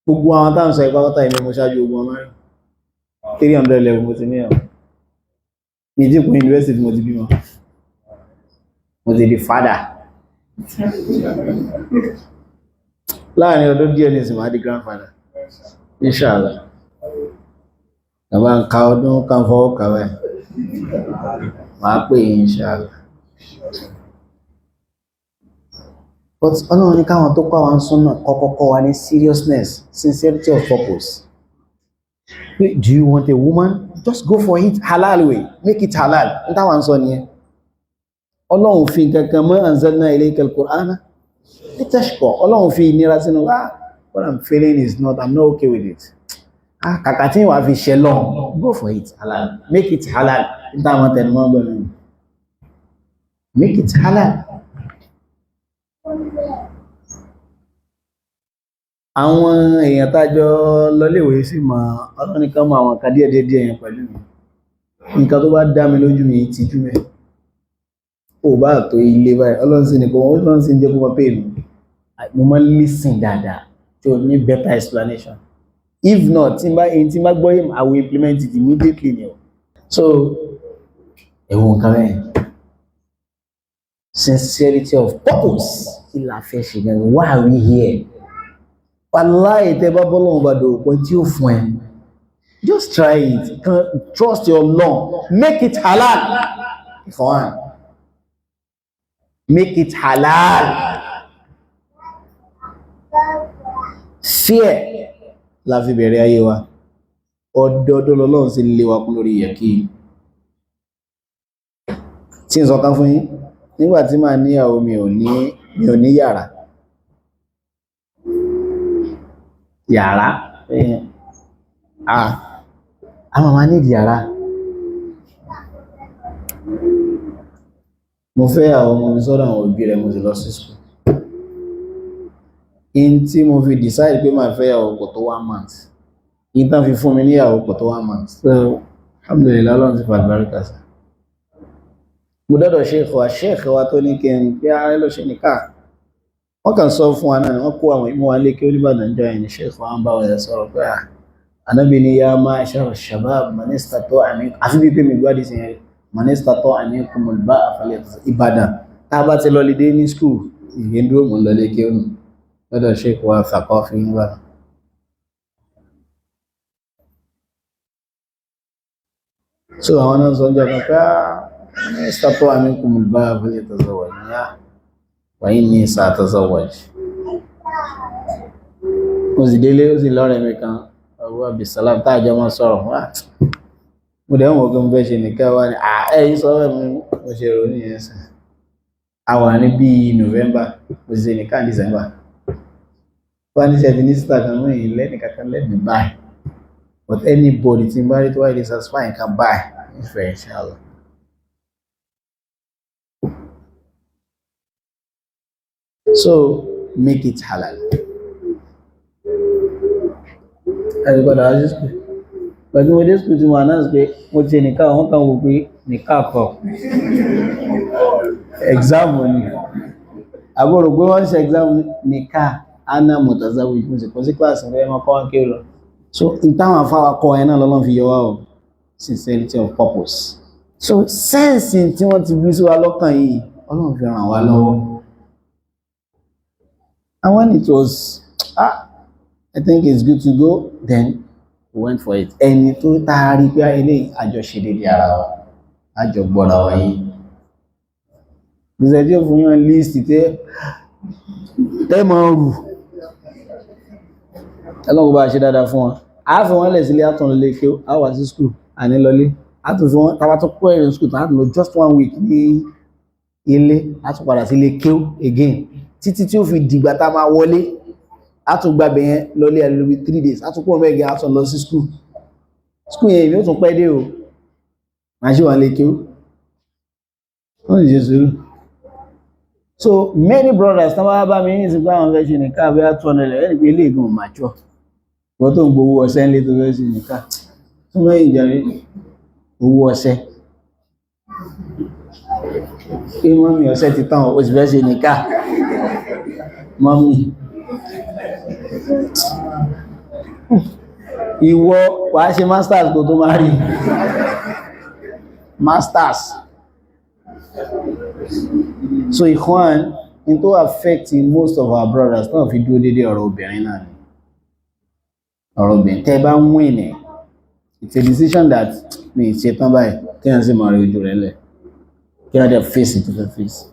Gbogbo àwọn táwọn sọ ìpápátá ìmú mo ṣáájú ogun ọmọ rẹ̀. 300 level mo ti ní ọ̀. Mi ti kún university mo ti bímọ. Mo ti di father. Láàrin ọdún díẹ̀ ní ìsìn máa di grandfather. Inshallah. Bàbá ń ka ọdún kan fọwọ́ kàwẹ́. Màá pè yín inshallah. But Ọlọ́run ní káwọn tó kọ́ àwọn súnà kọ́kọ́ kọ́ wa ní seriousness, sincerity of purpose. Wait, do you want a woman? Just go for it halal way. Make it halal. N táwọn sọ nìyẹn. Ọlọ́run fi nǹkan kan mọ́ anzalna ilayka al-Qur'ana litashqa. Ọlọ́run fi ìnira sínú, ah, what I'm feeling is not, I'm not okay with it. Ah, kàkà tí wàá fi ṣẹ lọ, go for it halal. Make it halal. N táwọn tẹnumọ́ gbọ́n. Make it halal. Àwọn èèyàn tájọ lọléèwé sì mọ ọlọ́nìkan mọ àwọn nǹkan díẹ̀ díẹ̀ díẹ̀ yẹn pẹ̀lú mi. Nǹkan tó bá dá mi lójú mi tijú mẹ́. Ó bá tó ilé báyìí, Ọlọ́run sì ní kó Ọlọ́run sì ń jẹ́ kó mọ pé mi. Mo máa ń listen dáadáa tí o ní better explanation. If not, tí n bá èyí tí n bá gbọ́ yìí, I will implement it immediately ni o. So, ẹ̀wọ̀n nǹkan bẹ́ẹ̀. Sincerity of purpose. Kí la fẹ́ ṣe gan? Why are we here? Wàláhì tẹ́ bá bọ́lọ́run bá dòwò pọ̀ tí ó fún ẹ. Just try it. Trust your Lord. Make it halal. Ikhwan. Make it halal. Fear la fi bẹ̀rẹ̀ ayé wa. Ọdọọdún lọ́lọ́run sì lé wa kún lórí yẹ̀kí. Tí n sọ kan fún yín, nígbà tí màá níyàwó mi ò ní yàrá. Yàrá. Ah, a máa máa need yàrá. Mo fẹ́ àwọn ọmọ mi sọ́dọ̀ àwọn òbí rẹ̀, mo sì lọ sí school. In tí mo fi decide pé màá fẹ́ ìyàwó kò tó one month. In tán fi fún mi níyàwó kò tó one month. So, alhamdulillah, Ọlọ́run ti fa àlùbáríkà sí. Mo dọ́dọ̀ sheikh wa, sheikh wa tó ní kí n pé ara ló ṣe nìka. Wọ́n kàn sọ fún wa náà, wọ́n kó àwọn ìmú wa lé kí Olúbàdàn jọ ẹni sheikh wa ń bá wọn sọ̀rọ̀ pé à, Ànábì ní ya ma'shara shabab man istata'a minkum. Àfi bí pé mi gbádìí sí yẹn, man istata'a minkumul ba'a falyatazawwaj. Ìbàdàn, tá a bá ti lọ lè dé ní school, ìyẹn dúró mò ń lọ lé kí ó nù. Lọ́dọ̀ sheikh wa Thaqafi Ìbàdàn. So àwọn náà sọ ọjọ́ kan pé man istata'a minkumul ba'a falyatazawwaj. Ya wa inni sa'atazawwaj. Mo sì délé, ó sì lọ́rẹ̀ mi kan, Abu Abdulsalam, tá àjọ máa sọ̀rọ̀ wá. Mo dẹ̀ ń wò pé mo fẹ́ ṣe nìkan wá ní, à ẹ̀ sọ ẹ̀ mo ṣe rò nìyẹn sìn. A wà ní bíi November, mo sì ṣe nìkan December. Wá ní ṣe ti ní sísá kan mú ìyìn lẹ́nì kankan lẹ́mìí báyìí. But anybody tí n bá rí tó wáyé lè satisfy nǹkan báyìí, nífẹ̀ẹ́ inshallah. So make it halal. Ẹ padà wá sí school. Pẹ̀lú mo dé school tí mo announce pé mo ti ṣe nìkan, wọ́n kàn wò pé nìkan kọ̀. Exam ni. Àbúrò pé wọ́n ń ṣe exam nìkan, ana mutazawwij, mo sì kọ́ sí class rẹ̀ mọ́ kọ́ wọn kí ó lọ. So ìtàwọn afáwa kọ́ ẹ náà lọ́lọ́run fi yọ wá o. Sincerity of purpose. So sense tí wọ́n ti bí sí wa lọ́kàn yìí, Ọlọ́run fi ràn wá lọ́wọ́. And when it was, ah, I think it's good to go, then we went for it. Ẹni tó taari pé ilé àjọṣe dédé ara wa, àjọ gbọ́ra wa yìí. Ìṣẹ́ tí ó fún yàn list tẹ́ mọ́ rù. Ọlọ́run bá ṣe dáadáa fún wọn. A fi wọ́n lẹ̀ sílé àtún lọlé kí a wà sí school, àní lọlé. A tún fi wọ́n, tàbá tó kó ẹ̀rìn school, tàbá lọ just one week ní ilé, a tún padà sí ilé kéw again. Títí tí ó fi dìgbà tá máa wọlé, a tún gbàbẹ̀ yẹn lọlé ẹlòmí 3 days, a tún kúrò mẹ́gẹ̀, a tún lọ sí school. School yẹn èmi ó tún pẹ́ dé o. Màá ṣì wà lé kéw. Wọ́n sì ṣe sùúrù. So many brothers tán bá bá mi ní ìsìnkú àwọn fẹ́ ṣe nìkan bí i 200 ẹni pé ilé ìgbọ̀n mature. Wọ́n tó ń gbowó ọṣẹ ńlé tó fẹ́ ṣe nìkan. Tún mẹ́yìn jàre owó ọṣẹ. Pé mọ́mí ọṣẹ ti tán o sì fẹ́ ṣe nìkan. Mọ́mí. Ìwọ wàá ṣe masters kó tó marry. Masters. So ikhwan, in tó affect most of our brothers náà fi dúró déédéé, ọ̀rọ̀ obìnrin náà ni. Ọ̀rọ̀ obìnrin, tẹ́ bá ń win ẹ̀, it's a decision that mi ṣe tán báyìí, tí wọ́n sì máa rí ojú rẹ̀ lẹ̀ kí wọ́n dẹ̀ face tó fẹ́ face.